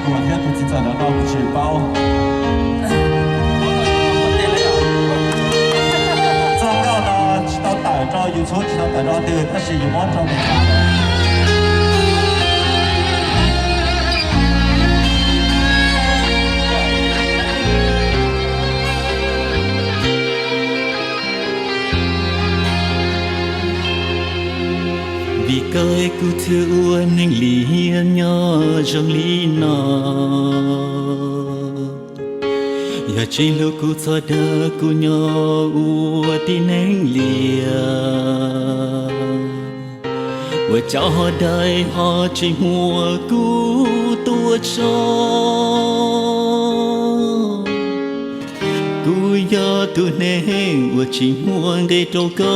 Kuv thiab tus txiv ntxawm ntawm no kuv tsis paub. Txoj nkauj no tsis tau tawm rau YouTube, tsis tau tawm rau twg, tab sis yus muab rau Meskas lawm. Vim koj es kuv thiaj ua neeg liam nyob zoo li no. Yog tsis hlub kuv txhob dag kuv nyob ua tib neeg liam. Ua cas ho dai ho tsis muaj kuv tuaj tso. Kuv yog tus neeg uas tsis muaj nqe rau koj.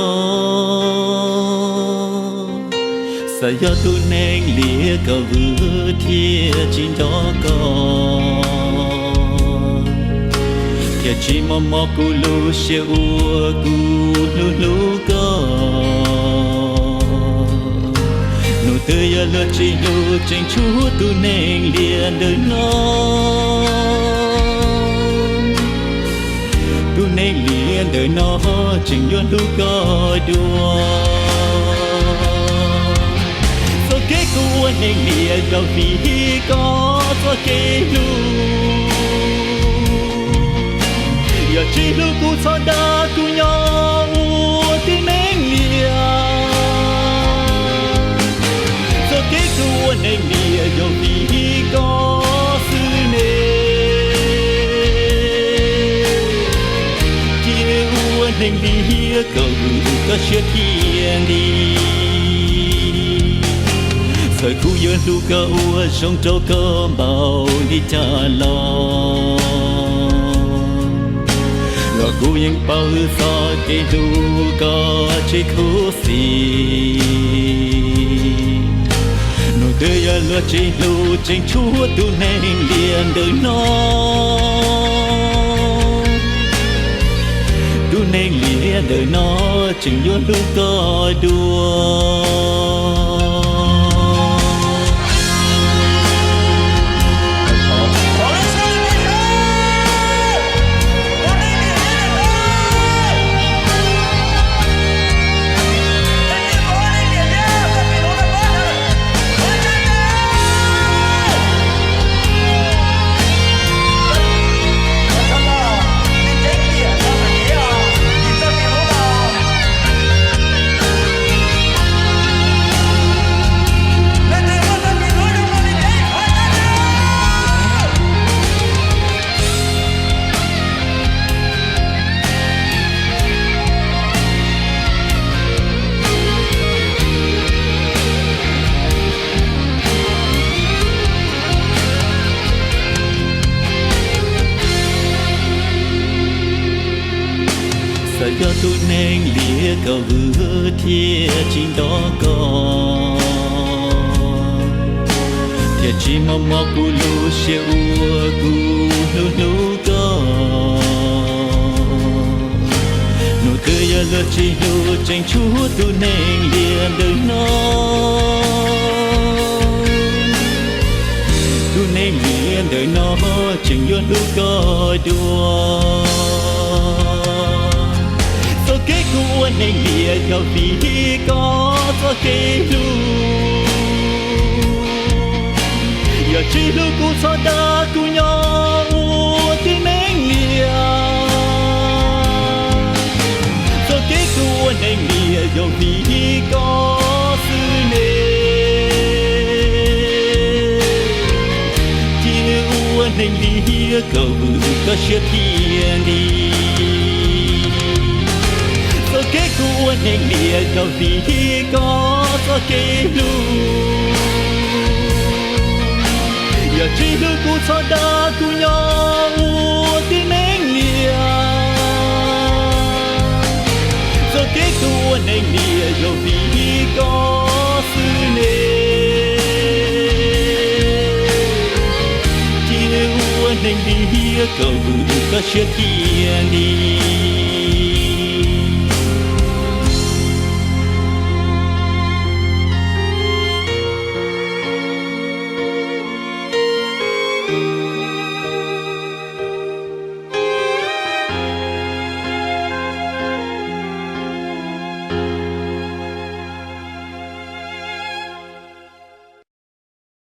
Xav yog tus neeg liam koj vwm thiaj tsis nco koj, thiaj tsis mos mos kuv lub siab uas kuv hlub hlub koj. Nus twg yog luag tsis hlub tseem tshuav tus neeg liam ntawm no. Tus neeg liam ntawm no tseem yuav hlub koj dua. Txoj kev kuv ua neeg liam yog vim koj txoj kev hlub. Yog tsis hlub kuv txhob dag kuv nyob ua tib neeg liam. Txoj kev kuv ua neeg liam yog vim koj xwb ne. Cia ua neeg liam koj vwm koj siab thiaj li. Txawm kuv yuav hlub koj ua zoo rau koj npaum li cas los, los kuv yeej paub txoj kev hlub koj tsis khuv xim. Nus twg yog luag tsis hlub tseem tshuav tus neeg liam ntawm no. Tus neeg liam ntawm no tseem yuav hlub koj dua. Xav yog tus neeg liam koj vwm thiaj tsis nco koj, thiaj tsis mos mos kuv lub siab uas kuv hlub hlub koj. Nus twg yog luag tsis hlub tseem tshuav tus neeg liam ntawm no. Tus neeg liam ntawm no tseem yuav hlub koj dua. Txoj kev kuv ua neeg liam yog vim koj txoj kev hlub. Yog tsis hlub kuv txhob dag kuv nyob ua tib neeg liam. Txoj kev kuv ua neeg liam yog vim koj xwb ne. Cia ua neeg liam koj vwm koj siab thiaj li. Txoj kev kuv ua neeg liam yog vim koj txoj kev hlub. Yog tsis hlub kuv txhob dag kuv nyob ua tib neeg liam. Txoj kev kuv ua neeg liam yog vim koj xwb ne. Cia ua neeg liam koj vwm koj siab thiaj li.